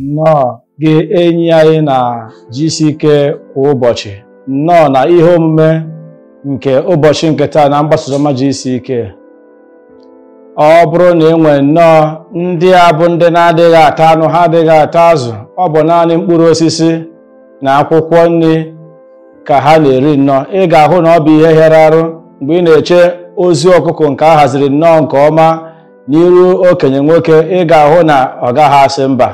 Nnọọ gị enyi anyị na GCK kwa ụbọchị, nnọọ na ihe omume nke ụbọchị nke taa na mgbasa oziọma GCK. Ọ bụrụ na e nwee nnọọ ndị a bụ ndị na-adịghị ata anụ, ha adịghị ata azụ, ọ bụ naanị mkpụrụ osisi na akwụkwọ nri ka ha na-eri nnọọ, ị ga-ahụ na ọ bụ ihe hịara arụ mgbe ị na-eche ozu ọkụkọ nke a haziri nnọọ nke ọma n'iru okenye nwoke, ị ga-ahụ na ọ gaghị asị mba.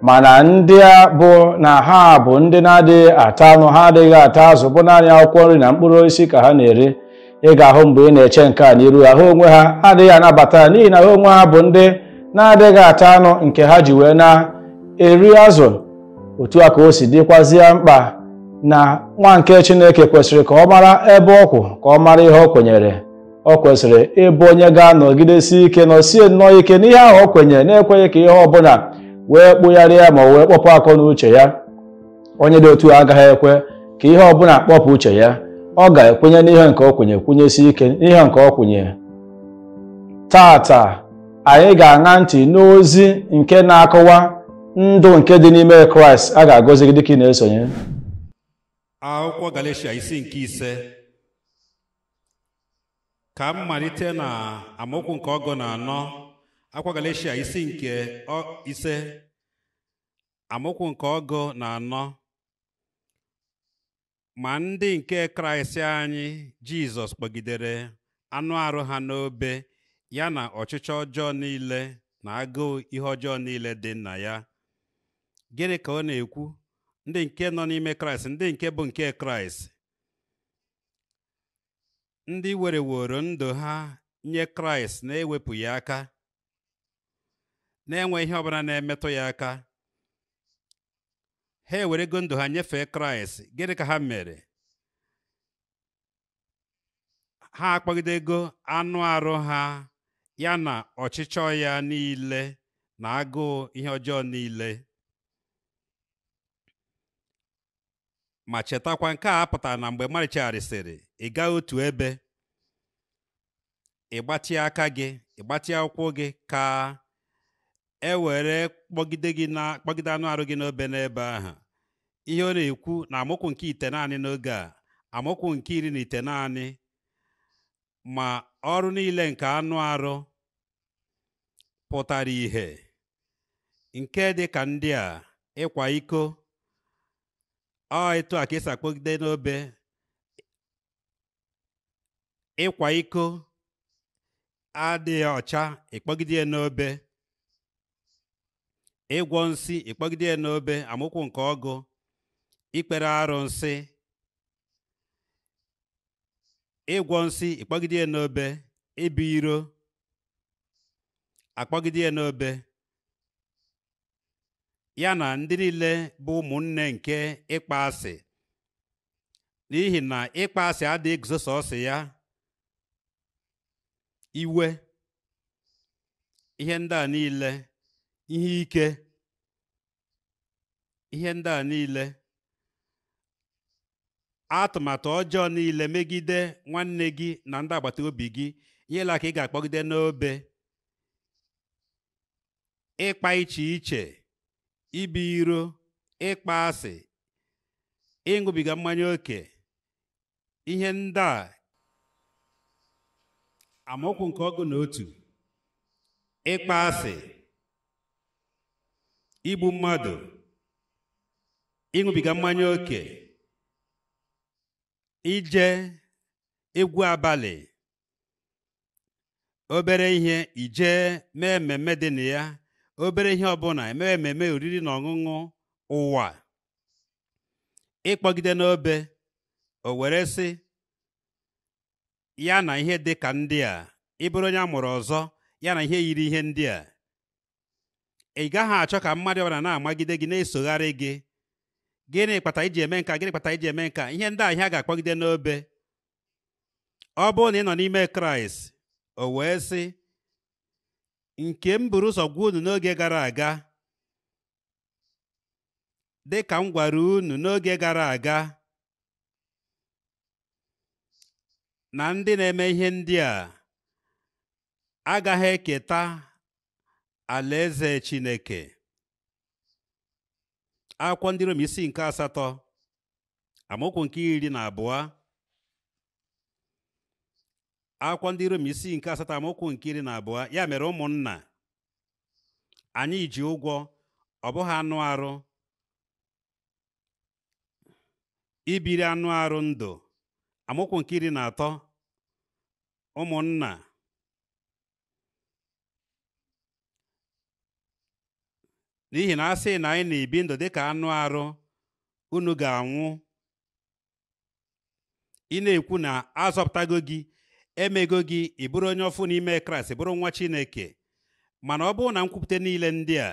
Mana ndị a bụ na ha bụ ndị na-adịghị ata anụ, ha adịghị ata azụ, bụ naanị akwụkwọ nri na mkpụrụ osisi ka ha na-eri, ị ga-ahụ mgbe ị na-eche nke a n'iru ha, ha onwe ha adịghị anabata ya, n'ihi na ha onwe ha bụ ndị na-adịghị ata anụ nke ha ji wee na-eri azụ. Otu a ka o si dịkwazịa mkpa na nwa nke Chineke kwesịrị ka ọ mara ebe ọ kwụ, ka ọ mara ihe ọ kwenyere. Ọ kwesịrị ịbụ onye ga-anọgidesi ike, nọsie nnọọ ike n'ihe ahụ ọ kwenyere, na-ekweghị ka ihe ọbụla wee kpụgharịa ma wee kpọpụ akọ na uche ya. Onye dị otu a agaghị ekwe ka ihe ọbụla kpọpụ uche ya. Ọ ga-ekwenye n'ihe nke ọ kwenye, kwụnyesi ike n'ihe nke ọ kwenye. Tata anyị ga-aṅa ntị n'ozi nke na-akọwa ndụ nke dị n'ime Kraịst. A ga-agọzi gị dịka ị na-esonye. Akwụkwọ Galeshia isi nke 5, ka m malite na amaokwu nke 14. Akwụkwọ Galeshia isi nke 5, amaokwu nke 14. Ma ndị nke Kraịst anyị Jizọs kpọgidere anụ arụ ha n'obe, ya na ọchịchọ ọjọọ niile na agụụ ihe ọjọọ niile dị na ya. Gịnị ka ọ na-ekwu? Ndị nke nọ n'ime Kraịst, ndị nke bụ nke Kraịst, ndị wereworo ndụ ha nye Kraịst na-ewepụghị aka, na-enwe ihe ọbụla na-emetụ ya aka, ha ewerego ndụ ha nyefee Kraịst. Gịnị ka ha mere? Ha akpọgidego anụ arụ ha ya na ọchịchọ ya niile na agụụ ihe ọjọọ niile. Ma chetakwa, nke a pụtara na mgbe mmadụ chegharịsịrị, ị gaa otu ebe, ị gbatịa aka gị, ị gbatịa ụkwụ gị, ka e were kpọgide gị na kpọgide anụ arụ gị n'obe n'ebe ahụ. Ihe ọ na-ekwu na amaokwu nke 9 n'oge a, amaokwu nke 19, ma ọrụ niile nke anụ arụ pụtara ìhè, nke dị ka ndị a: ịkwa iko, ọ etu a ka esi akpọgide n'obe, ịkwa iko adịghị ọcha, ịkpọgide ya n'obe, ịgwọ nsị, ịkpọgide ya n'obe, amaokwu nke 10, ikpere arụnsị, ịgwọ nsị, ịkpọgide ya n'obe, ibu iro, akpọgide ya n'obe, ya na ndị niile bụ ụmụnne nke ịkpa asị, n'ihi na ịkpa asị adịghị eguzo sọsọ ya, iwe, ihe ndị a niile, ihe ike, ihe ndị a niile, atụmatụ ọjọọ niile megide nwanne gị na ndị agbata obi gị, ihe la ka ị ga-akpọgide n'obe, ịkpa iche iche, ibu iro, ịkpa asị, ịṅụbiga mmanya ókè, ihe ndị a. Amaokwu nke 11, ịkpa asị, igbu mmadụ, ịṅụbiga mmanya ókè, ije egwu abalị, obere ihe ije mee mmemme dị na ya, obere ihe ọbụla emee mmemme oriri na ọṅụṅụ ụwa, ịkpọgide n'obe. O were sị ya na ihe dị ka ndị a, ị bụrụ onye a mụrụ ọzọ, ya na ihe yiri ihe ndị a, ị gaghị achọ ka mmadụ ọbụla na-amagide gị, na-esogharị gị. Gịnị kpata iji eme nka? Gịnị kpata iji eme nka? Ihe ndị a ihe a ga-akpọgide n'obe. Ọ bụrụ na ị nọ n'ime Kraịst, o wee sị, nke m buru ụzọ gwa unu n'oge gara aga, dị ka m gwara unu n'oge gara aga, na ndị na-eme ihe ndị a agaghị eketa alaeze Chineke. Akwụkwọ ndị Rom isi nke 8 amaokwu nke 12. Akwụkwọ ndị Rom isi nke 8 amaokwu nke 12. Ya mere ụmụnna, anyị ji ụgwọ, ọ bụghị anụ arụ, ibiri anụ arụ ndụ. Amaokwu nke 13. Ụmụnna, n'ihi na a sị na anyị na-ebi ndụ dịka anụ arụ, unu ga-anwụ. Ị na-ekwu na azọpụtago gị, emego gị, ị bụrụ onye ọfụ n'ime Kraịst, bụrụ nwa Chineke. Mana ọ bụrụ na nkwupụta niile ndị a,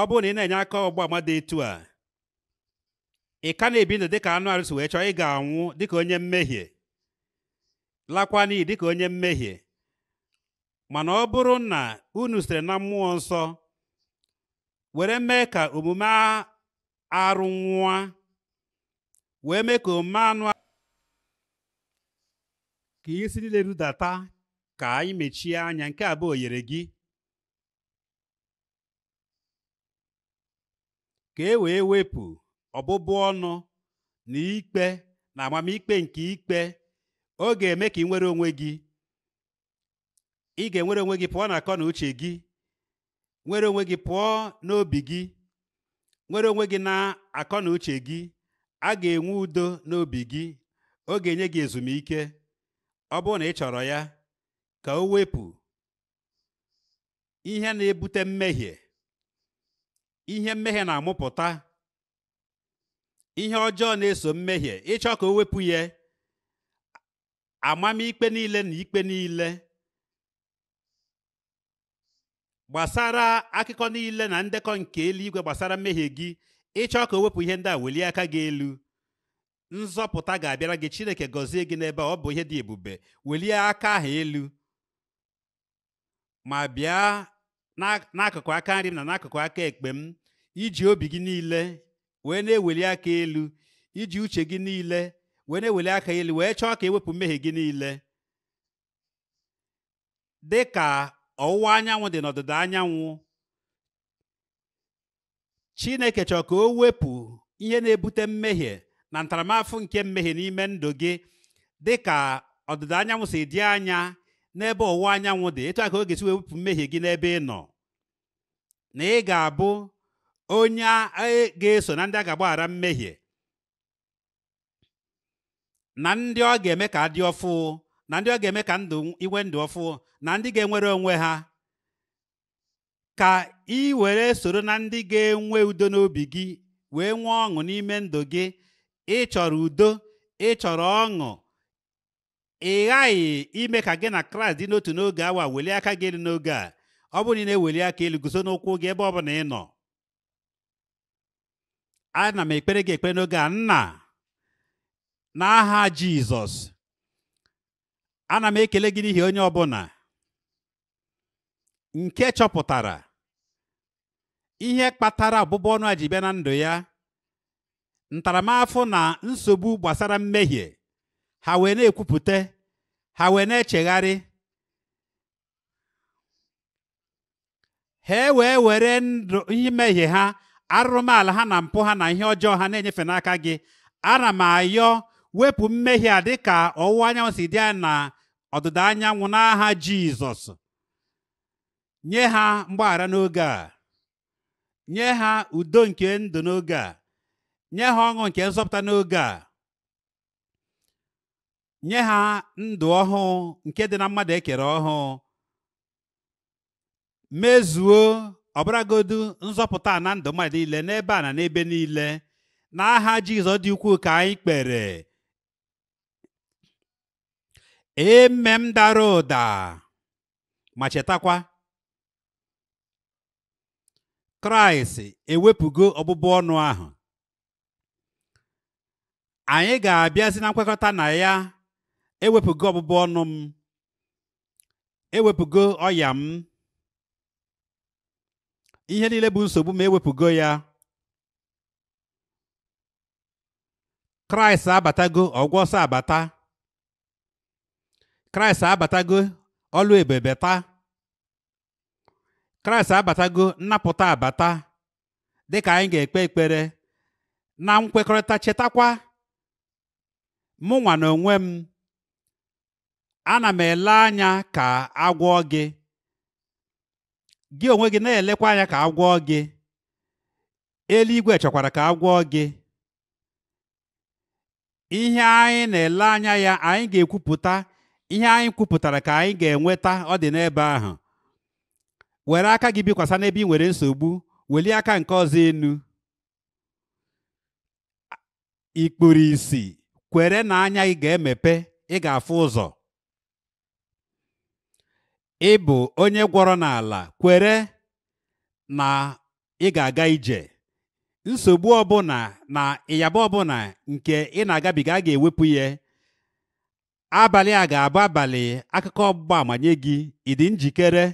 ọ bụrụ na ị na-enye aka ọgba dị etu a, ị ka na-ebi ndụ dịka anụ arụ si wee chọọ, ị ga-anwụ dịka onye mmehie, lakwa n'iyi dịka onye mmehie. Mana ọ bụrụ na unu sitere na mmụọ nsọ were mee ka omume arụ nwụọ, wee mee ka omume anụ ka isi niile rudata, ka anyị mechie anya. Nke a bụ oyere gị, ka e wee wepụ ọbụbụ ọnụ na ikpe na amamikpe nke ikpe. Ọ ga-eme ka ị nwere onwe gị. Ị ga-enwere onwe gị pụọ na akọ na uche gị, nwere onwe gị pụọ n'obi gị, nwere onwe gị na akọ na uche gị. A ga-enwe udo n'obi gị. Ọ ga-enye gị ezumike. Ọ bụrụ na ị chọrọ ya, ka o wepụ ihe na-ebute mmehie, ihe mmehie na-amụpụta, ihe ọjọọ na-eso mmehie. Ịchọ ka o wepụ ya, amamikpe niile na ikpe niile gbasara akụkọ niile na ndekọ nke eluigwe gbasara mmehie gị, ịchọ ka o wepụ ihe ndị a, welie aka gị elu. Nzọpụta ga-abịara gị. Chineke gọzie gị n'ebe ọ bụ ihe dị ebube. Welie aka ahụ elu ma bịa n'akụkụ aka nri m na n'akụkụ aka ekpe m, iji obi gị niile wee na-eweli aka elu, iji uche gị niile wee na-eweli aka elu, wee chọọ ka ewepụ mmehie gị niile. Dị ka ọwụwa anyanwụ dị n'ọdịda anyanwụ, Chineke chọrọ ka o wepụ ihe na-ebute mmehie na ntaramahụhụ nke mmehie n'ime ndụ gị. Dị ka ọdịda anyanwụ si dị anya n'ebe ọwụwa anyanwụ dị, etu a ka ọ ga-esi wepụ mmehie gị n'ebe ị nọ, na ị ga-abụ onye ga-eso na ndị a ga-agbaghara mmehie, na ndị ọ ga-eme ka adị ọfụ, na ndị ọ ga-eme ka ndụ inwe ndụ ọfụ, na ndị ga-enwere onwe ha. Ka ị were soro na ndị ga-enwe udo n'obi gị, wee nwee ọṅụ n'ime ndụ gị. Ị chọrọ udo, ị chọrọ ọṅụ, ị ghaghị ime ka gị na Kraịst dị n'otu n'oge awa. Welie aka gị elu n'oge a. Ọ bụrụ na ị na-eweli aka elu, guzo n'ụkwụ gị ebe ọ bụla ị nọ. Ana m ekpere gị ekpere n'oge a, Nna, n'aha Jizọs, ana m ekele gị n'ihi onye ọbụla nke chọpụtara ihe kpatara ọbụbụ ọnụ a ji bịa na ndụ ya, ntaramahụhụ na nsogbu gbasara mmehie. Ha wee na-ekwupụta, ha wee na-echegharị, ha wee were ndụ ihe mmehie ha, arụrụmala ha na mpụ ha na ihe ọjọọ ha na-enyefe n'aka gị. Ana m ayọ, wepụ mmehie a dịka ọwụwa anyanwụ si dị na ọdịda anyanwụ n'aha Jizọs. Nye ha mgbaghara n'oge a, nye ha udo nke ndụ n'oge a, nye ha ọṅụ nke nzọpụta n'oge a, nye ha ndụ ọhụụ nke dị na mmadụ ekere ọhụụ. Mezuo ọbụragodu nzọpụta na ndụ mmadụ niile n'ebe a na n'ebe niile. N'aha Jizọs dị ukwuu ka anyị kpere. Amen dara ụda. Ma chetakwa, Kraịst ewepụgo ọbụbụ ọnụ ahụ. Anyị ga-abịazi na nkwekọrịta na ya. Ewepụgo ọbụbụ ọnụ m, ewepụgo ọya m, ihe niile bụ nsogbu m ewepụgo ya. Kraịst abatago, ọgwọ ọsọ abata. Kraịst abatago, ọlụ ebebe taa. Kraịst abatago, nnapụta abata. Dịka anyị ga-ekpe ekpere na nkwekọrịta, chetakwa mụnwa na onwe m ana m ele anya ka agwọ gị, gị onwe gị na-elekwa anya ka agwọ gị, eluigwe chọkwara ka agwọ gị. Ihe anyị na-ele anya ya anyị ga-ekwupụta, ihe anyị kwupụtara ka anyị ga-enweta, ọ dị n'ebe ahụ. Were aka gị bikwasa n'ebe ị nwere nsogbu, welie aka nke ọzọ enu. Ikpuru isi, kwere na anya gị ga-emepe, ị ga-afụ ụzọ. Ị bụ onye gwọrọ n'ala, kwere na ị ga-aga ije. Nsogbu ọbụla na ịyaba ọbụla nke ị na-agabiga a ga-ewepụ ya. Abalị a ga-abụ abalị akụkọ ọgbụgba ama nye gị. Ị dị njikere?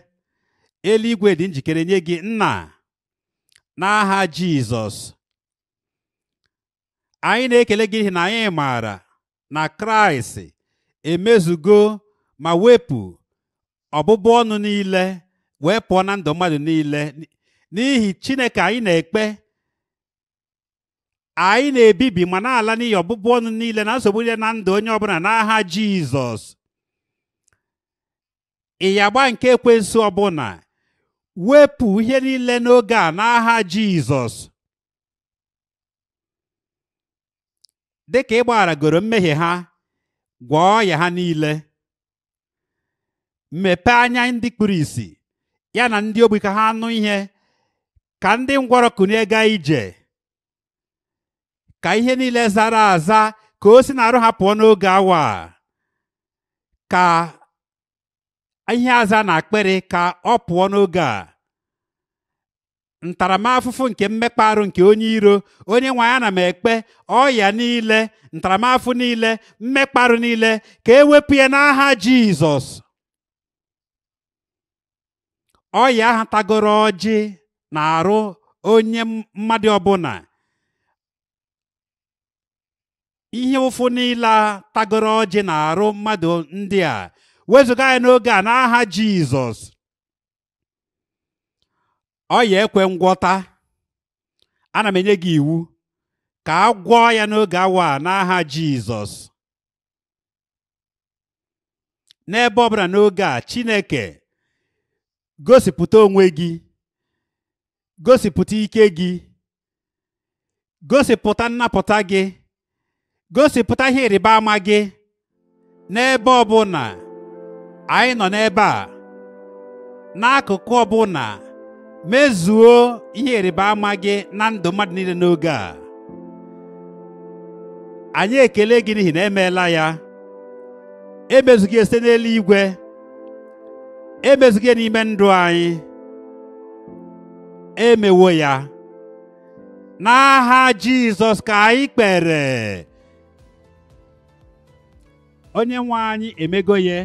Eluigwe dị njikere nye gị. Nna, n'aha Jizọs, anyị na-ekele gị n'ihi na anyị maara na Kraịst emezugo ma wepụ ọbụbụ ọnụ niile wee pụọ na ndụ mmadụ niile. N'ihi Chineke anyị na-ekpe, anyị na-ebibi ma na-ala n'iyi ọbụbụ ọnụ niile na nsogbu niile na ndụ onye ọbụla n'aha Jizọs. Ịyagba nke ekwensu ọbụla, wepụ ihe niile n'oge a n'aha Jizọs. Dịka ị gbagharagoro mmehie ha, gwọọ ya ha niile. Mepee anya ndị kpuru ìsì ya na ndị ogbi ka ha nụ ihe, ka ndị ngwọrọ kunie gaa ije, ka ihe niile zara aza ka o si n'arụ ha pụọ n'oge awa a, ka ihe aza na akpịrị ka ọ pụọ n'oge a. Ntaramahụhụ nke mmekpa arụ nke onye iro, onye nwe anyị, ana m ekpe ọya niile, ntaramahụhụ niile, mmekpa arụ niile ka e wepụ ya n'aha Jizọs. Ọya ahụ tagoro ọjị na-arụ onye mmadụ ọbụla, ihe ụfụ niile tagoro ọjị na-arụ mmadụ ndị a, wezụga ya n'oge a n'aha Jizọs. Ọya ekwe ngwọta, ana m enye gị iwu ka a gwọọ ya n'oge awa a n'aha Jizọs. N'ebe ọbụla n'oge a, Chineke, gosipụta onwe gị, gosipụta ike gị, gosipụta nnapụta gị, gosipụta ihe ịrịba ama gị n'ebe ọbụla anyị nọ n'ebe a, n'akụkụ ọbụla. Mezuo ihe ịrịba ama gị na ndụ mmadụ niile n'oge a. Anyị ekele gị n'ihi na emeela ya. Emezughị site n'eluigwe, emezughị n'ime ndụ anyị, emewo ya. N'aha Jizọs ka anyị kpere. Onye nwe anyị emego ya.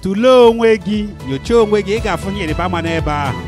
Tụlee onwe gị, nyochaa onwe gị, ị ga-afụ ihe ịrịba ama n'ebe ahụ.